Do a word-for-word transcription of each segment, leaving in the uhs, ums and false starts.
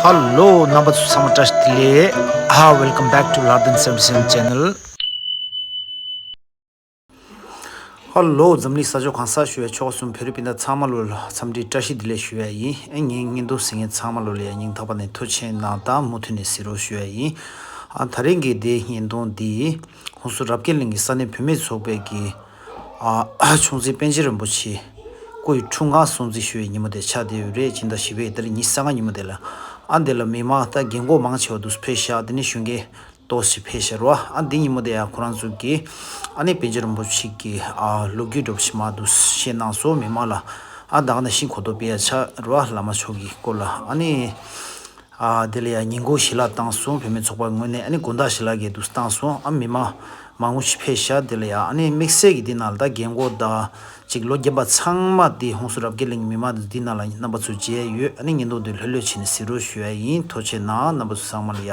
ཧ་ལོ། རྣམ་པ་ཚོ་ཚང་མ་བཀྲ་ཤིས་བདེ་ལེགས། ཧ། Welcome back to Lardin seventy seven channel. ཧ་ལོ། འཛམ་གླིང་ས་ཕྱོགས་གང་སར་བཞུགས་པའི་ཆོལ་ཁ་གསུམ་བོད་རིགས་སྤུན་ཟླ་ཚང་མ་ལོ་ལ་འཚམས་འདྲི་བཀྲ་ཤིས་བདེ་ལེགས་ཞུ་ཡ་ཡིན། ཨེ་ངའི་བརྙན་ཐུང་གཟིགས་མཁན་ཚང་མ་ལོ་ལ་ཡ་སྙིང་ཐག་པ་ནས་ཐུགས་རྗེ་གནང་དང་མུ་མཐུད་ནས་གཟིགས་རོགས་ཞུ་ཡ་ཡིན། ཨ་ད་རིང་གི་འདིའི་བརྙན་ཐུང་འདི་ཧུན་སུར་རབ་རྒྱས་གླིང་གི་ས་གནས་བུད་མེད་ཚོགས་པའི་གི་ཨ་ཆུང་འཛིན་པཎ་ཆེན་རིན་པོ་ཆེ་སྐུ་ཡི་འཁྲུངས་སྐར་སྲུང་བརྩི་ཞུ་བའི་ཉིན་མོ་དེ་ཆགས་བསྡད་ཡོད་རེད། སྤྱི་ཟླ་བཞི་པའི་ཏ་རིག་ཉི་ཤུ་རྩ་ལྔ་ཉིན་མོ་དེ་ལ། ཨ་འདི་ལ་མི་མང་ད་རྒན་གོག་མང་ཆེ་བ་འདུག་ཕེབས་ཤག་དེ་ནས་གཞོན་སྐྱེས་ཏོག་ཙམ་ཕེབས་ཤག་རོ། ཨ་འདི་ཉིན་མོ་དེ་ཡང་ཁོ་རང་ཚོ་གིས་ཨ་ནི་པཎ་ཆེན་རིན་པོ་ཆེ་གི་ཨ་ལོ་རྒྱུས་འདྲ་པོ་ཞིག་མར་འདུག་བཤད་གནང་སོང་། མི་མང་ལ་ཨ་ད་ག་ནང་བཞིན་གོ་རྟོགས་སྤེལ་ཡ་ཆགས་རོ། བླ་མ་མཆོག་གི་སྐོར་ལ་ཨ་ནི། ཨ་དེ་ལ་ཡང་ཉིན་གུང་ཞལ་ལག་བཏང་སོང་། བུད་མེད་ཚོགས་པ་ངོས་ནས། ཨ་ནི་དགོང་དག་ཞལ་ལག་གི་འདུག་བཏང་སོང་། ཨ་མི་མང་མང་པོ་ཞིག་ཕེབས་ཤག་དེ་ལ་ཡང་ཨ་ནི་དམིགས་བསལ་གྱི་འདི་ནང་ལ་ད་རྒན་གོག་དང་ཅིག་ལོ་རྒན་པ་ཚང་མ་འདི་ཧུན་སུར་རབ་རྒྱས་གླིང་མི་མང་འདི་ནང་ལ་རྣམ་པ་ཚོ་མཇལ་ཡོད། ཨ་ནི་བརྙན་ཐུང་འདི་ལྷོད་ལྷོད་བྱས་ནས་གཟིགས་རོགས་ཞུ་ཡ་ཡིན། ཐུགས་རྗེ་གནང་། རྣམ་པ་ཚོ་ཚང་མ་ལ་ཡ།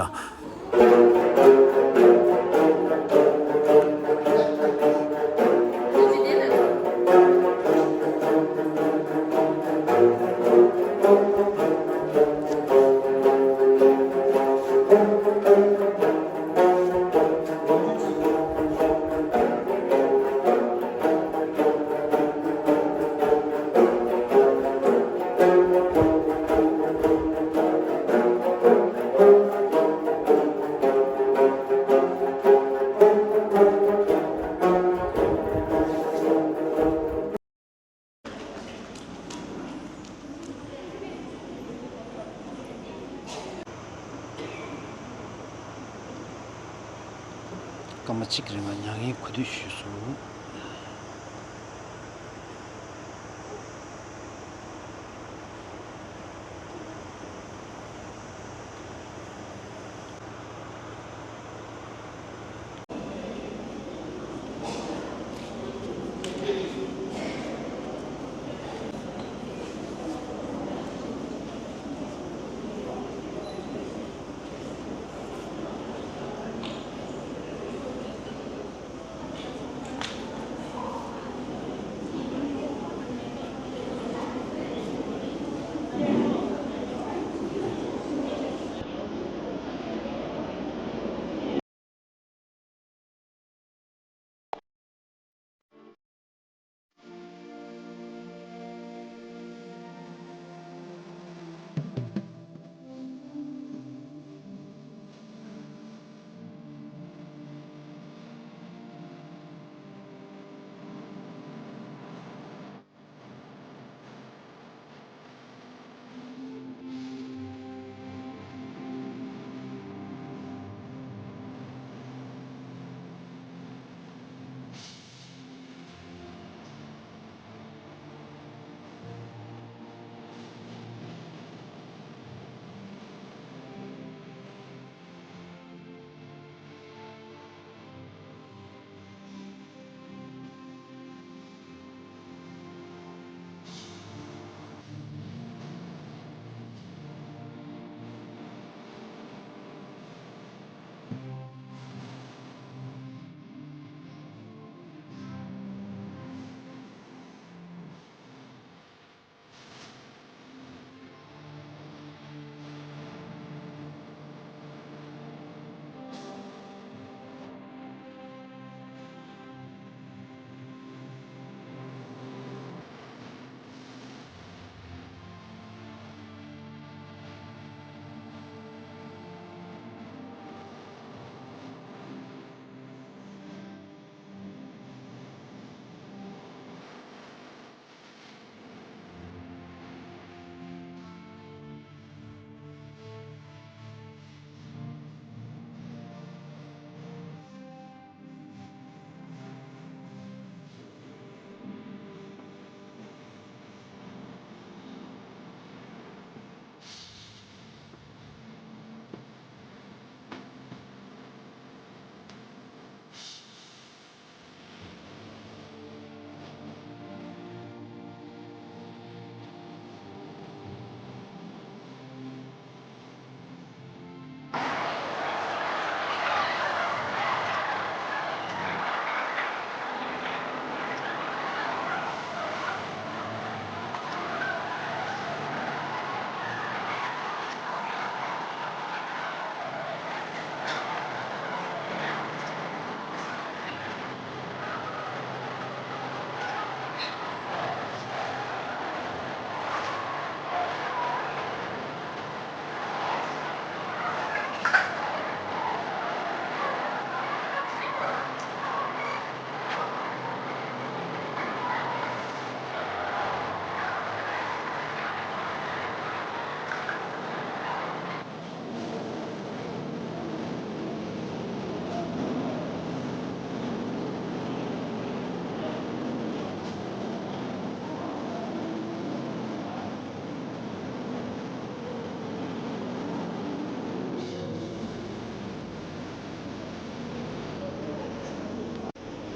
སྐར་མ་གཅིག་གི་རིང་ལ་མྱ་ངན་གུས་འདུད་ཞུས་སོང་།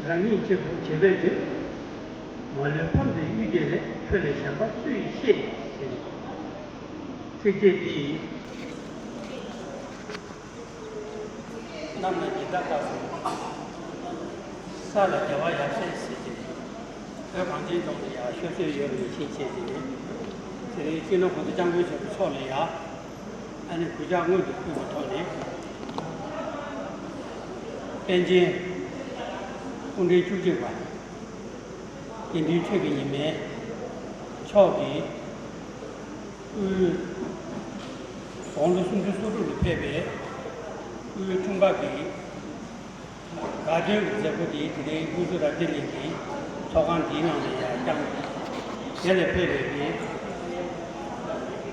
རང་ཉིད་གཅིག་པུ་བྱེད་པའི་དུས། མ་ལུས་ཕམ་དུ་གཡུལ་འགྱེད་ལས། ཁྱོད་ལས་གཞན་པ་སུ་ཡིས་ཤེས། ཚིགས་བཅད་འདི་ཡིས། གནམ་ལ་ཉི་ཟླ་དཀར་སོང་། ས་ལ་རྒྱལ་བ་ཡབ་སྲས་ཟེར་གྱི་རེད། བོད་གངས་ཅན་ལྗོངས་ལ་ཡང་ཤོད་སྲོལ་ཡོད་པའི་ཕྱིན་ཆད་ཅིག་རེད། དེ་རིང་སྤྱི་ནོར་༸གོང་ས་༸སྐྱབས་མགོན་ཆེན་པོ་མཆོག་ལ་ཡང་ཨ་ནི་གུས་ཕྱག་སྔོན་དུ་ཕུལ་བའི་ཐོག་ནས། པཎ་ཆེན་སྐུ་ཕྲེང་བཅུ་གཅིག་པ་དགེ་འདུན་ཆོས་ཀྱི་ཉི་མ་མཆོག་གིས། དབུས་དགུང་ལོ་སུམ་ཅུ་སོ་དྲུག་ལ་ཕེབས་པའི་དབུས་འཁྲུངས་སྐར་གྱི་དགའ་སྟོན་གྱི་མཛད་སྒོ་དེ་དེ་རིང་དབུས་གཙང་རབ་བརྟན་གླིང་གི་ཚོགས་ཁང་འདིའི་ནང་ལ་ཡང་བསྐྱངས། དེ་ལ་ཕེབས་པའི་གི་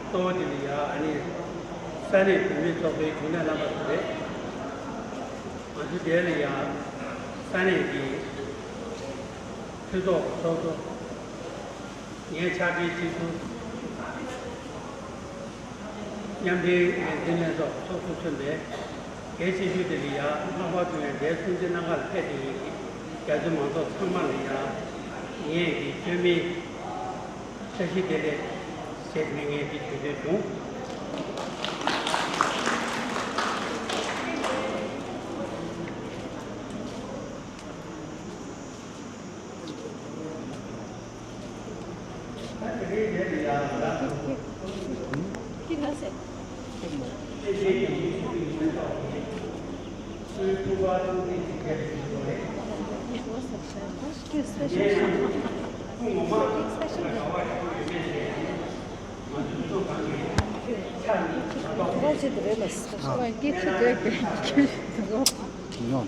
གཙོ་བོ་དེ་ལ་ཡང་ཨ་ནི་ས་གནས་བུད་མེད་ཚོགས་པའི་རྒྱུན་ལས་རྣམ་པ་ཚོ་རེད། ང་ཚོ་དེ་ལ་ཡང་ས་གནས་ཀྱི་སྤྱི་ཚོགས་ཚོགས་གཙོ། ངའི་ཕྱག་སྦྲེལ་སྤྱི་ཟུར། མཉམ་འབྲེལ་འགན་འཛིན་ལྷན་ཚོགས་ཚོགས་གཙོ་མཚོན་པའི་གལ་ཆེ་ཤོས་དེ་ལ་ཡང་ལྷག་པར་དུ་ཡང་འདས་སོང་སྤྱི་གནམ་གང་ལ་ཕེབས་བསྡད་མཁན་གྱི་རྒྱ་ཆེ་མང་ཚོགས་ཚང་མ་ལ་ཡང་ངས་ཀྱི་བཅོས་མིན་བཀྲ་ཤིས་བདེ་ལེགས་ཞེས་ནས་ངས་འདི་ཞུ་འདོད་བྱུང་།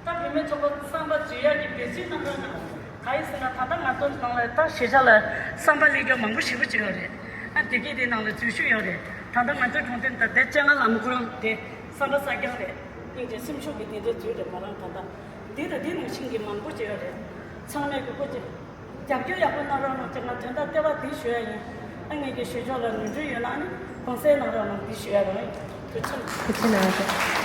ད་བུད་མེད་ཚོགས་པ་བསམ་པ་འཛུལ་ཡག་གི་འབད་བརྩོན་གནང་རོགས་གནང་། གང་ཡིན་ཟེར་ན་ད་ལྟ་ང་ཚོ་ནང་ལ་ད་གཞིས་ཆགས་ལ་བསམ་པ་སླེབས་རྒྱུ་མང་པོ་ཞེ་པོ་ཅིག་ཡོད་རེད། ཨ་དེ་གས་དེ་ནང་ལ་འཛུལ་ཞུགས་ཡོད་རེད། ད་ལྟ་ང་ཚོའི་གྲོང་སྡེ་ད་ལྟའི་སྤྱན་སྔ་ལམ་ཁོ་རང་དེ་བསམ་པ་གསར་རྐྱང་རེད། སྙིང་རྗེ་སེམས་ཤུགས་ཀྱི་དེ་འདྲའི་འཛུལ་རེད་མོ་རང་ད་ལྟ་འདི་དང་འདི་ནང་བཞིན་གྱི་མང་པོ་ཅིག་ཡོད་རེད། ཚང་མས་ཀྱི་སྐུ་མཁྱེན། རྒྱབ་སྐྱོར་ཡག་པོ་གནང་རོགས་གནང་ཅེས་ང་དོན་དག་ལྟེ་བ་འདི་ཞུ་ཡ་ཡིན། ཨ་ངེད་ཀྱི་ཞུ་ཕྱོགས་ལ་ནོར་འཁྲུལ་ཡོད་ན་ཨ་ནི་དགོངས་སེལ་གནང་རོགས་གནང་འདི་ཞུ་ཡ་རང་ཡིན། ཐུགས་རྗེ་ཆེ། ཐུགས་རྗེ་གནང་རོགས།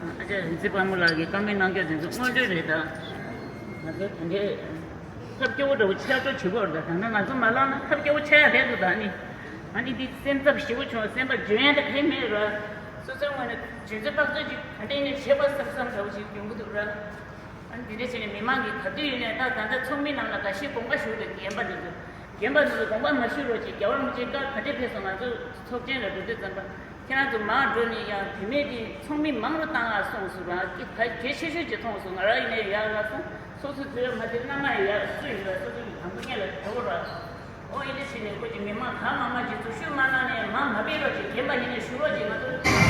ཨ་ཅག་རིག་འཛིན་དཔལ་མོ་ལགས་ཀྱིས་བཀའ་མོལ་གནང་རྒྱུ་དེ་ཚོ་དངོས་འབྲེལ་རེད་ད། ང་ཚོ་དེ་འདྲའི་ཐབས་སྐྱོ་བོ་འདྲ་བོ་ཆགས་འགྲོ་བྱེད་དགོས་རེད་ད། ད་ནི་ང་ཚོ་མ་ལངས་ན་ཐབས་སྐྱོ་བོ་ཆགས་ཡ་རེད་འདུག་ད་ནི། ང་ནི་འདི་སེམས་འཚབ་ཞེ་པོ་བྱུང་། སེམས་པ་འཇོན་ཡ་ད་གང་ཡང་མེད་ར། སོ་སོའི་ངོས་ནས་འཇོན་ཚོད་དཔག་ཚོད་ཅིག་ག་འདྲ་ཡིན་ནའི་བྱེད་པ་བསམ་བསམ་འདྲ་བོ་ཞིག་ཡོང་གི་འདུག་ར། ཨ་ནི་འདི་འདྲ་བྱས་ནས་མི་མང་གིས་ག་དུས་ཡིན་ནའི་ད་ད་ལྟ་ཚོགས་མི་རྣམས་ལ་དགའ་བཞིན་དགོངས་པ་ཞུ་རེད། རྒན་པ་འདི་ཚོ། རྒན་པ་འདི་ཚོ་དགོངས་པ་མ་ཞུ་རོགས་གྱིས། རྒྱལ་བ་རིན་པོ་ཆེ་སྐབས་ག་འདྲས་ཕེབས་སོང་། ང་ཚོ་ཚོགས་ཆེན་ལ་འགྲོ་དུས་ཙམ་པ་ཁྱེད་རང་ཚོ་མར་འགྲོ་ནས་ཡང་བུད་མེད་འདི་ཚོགས་མི་མང་རུ་བཏང་ཨ་གསུངས་སོང་ར། ཀི་ད་གལ་ཆེ་ཤོས་ཅིག་མཐོང་སོང་། ང་རང་ཡིན་ནའི་ཡག་ལ་སོང་། སོ་སོའི་དུས་མ་དེ་སྣང་མ་ཡག་སུ་ཡིན་ར། སོ་སོ་གི་དང་པོ་སྔོན་ལ་འགྲོ་ར། ཨོ་ཡིན་ནའི་བྱས་ནས་ཁོ་གི་མི་མང་གང་མང་མང་ཅིག་འཛུལ་ཞུགས་མ་གནང་ནས་མར་མ་ཕེབས་རོགས་གྱིས། རྒན་པ་ཡིན་ནའི་ཞུ་རོགས་གྱིས། ང་ཚོ།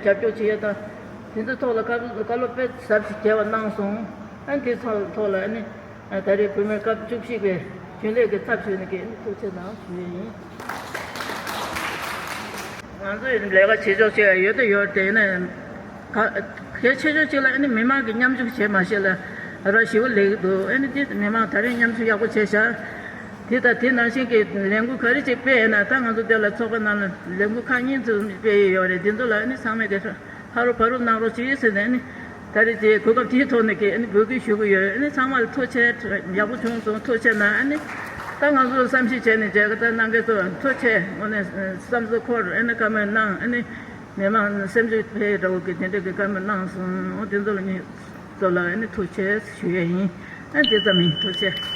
རྒྱབ་སྐྱོར་བྱེད་ཡ་དང་། དེ་ཚོའི་ཐོག་ལ་བཀའ་སློབ་བཀའ་སློབ་དཔེ་ཟབ་ཞིག་རྒྱས་པ་གནང་སོང་། ཨ་ནི་དེ་ཚོའི་ཐོག་ལ་ཨ་ནི་ད་རེས་བུད་མེད་སྐབས་བཅུ་བཞི་པའི་རྒྱུན་ལས་ཀྱི་ཚབ་ཞུས་ནས་ཀྱི་ཨ་ནི་ཐུགས་རྗེ་གནང་ཞུ་ཡས་ཡིན། ང་ཚོ་ཡི་ལས་ཀ་བྱེད་ཕྱོགས་ཤིག་ཡོད་དེ་ཡོད་དེ་ཡིན་ན། གལ་ཆེ་ཤོས་གཅིག་ལ་ཨ་ནི་མི་མང་གི་མཉམ་ཞུགས་བྱེད་མ་ཤེས་ལ་ར་ཞུ་བ་ལེགས་འདུག་ཨ་ནི་དེ་མི་མང་ད་རེས་མཉམ་ཞུགས་ཡག་པོ་བྱས་ཤག་དེ་དང་དེ་ནང་བཞིན་གྱི་ལས་འགུལ་ག་རེ་ཅིག་སྤེལ་ཡོད་ན། ད་ང་ཚོ་དེ་ལ་ཚོགས་པ་ནང་ལ་ལས་འགུལ་ཁག་གཉིས་ཙམ་སྤེལ་ཡོད་རེད། དེ་ཚོ་ལ་ཨ་ནི་ཚང་མས་ཀྱི་ཧ་རོ་བ་རོ་གནང་རོགས་ཞེས་ཟེར་ནས་ཨ་ནི་ད་རེས་ཀྱི་གོ་སྐབས་དེའི་ཐོག་ནས་ཀྱི་ཨ་ནི་འབོད་སྐུལ་ཞུ་གི་ཡོད། ཨ་ནི་ཚང་མ་ལ་ཐུགས་རྗེ་ཆེ། ཡག་པོ་བྱུང་སོང་། ཐུགས་རྗེ་ཆེ་གནང་། ཨ་ནི་ད་ང་ཚོ་བསམ་ཤེས་བྱས་ནས་མཇལ་ཁ་ད་གནང་མཁན་ཚོ་ཐུགས་རྗེ་ཆེ། དངོས་གནས་བསམ་ཚུལ་འཁོར་ཨ་ནི་བཀའ་མོལ་གནང་། ཨ་ནི་མི་མང་སེམས་ཤུགས་འཕེལ་འདྲ་བོ་གི་དེ་འདྲ་གི་བཀའ་མོལ་གནང་སོང་། དེ་ཚོ་ལ་ངས་ཚོ་ལ་ཨ་ནི་ཐུགས་རྗེ་ཆེ་ཞུ་ཡས་ཡིན། ཨ་དེ་ཙམ་ཡིན། ཐུགས་རྗེ་ཆེ།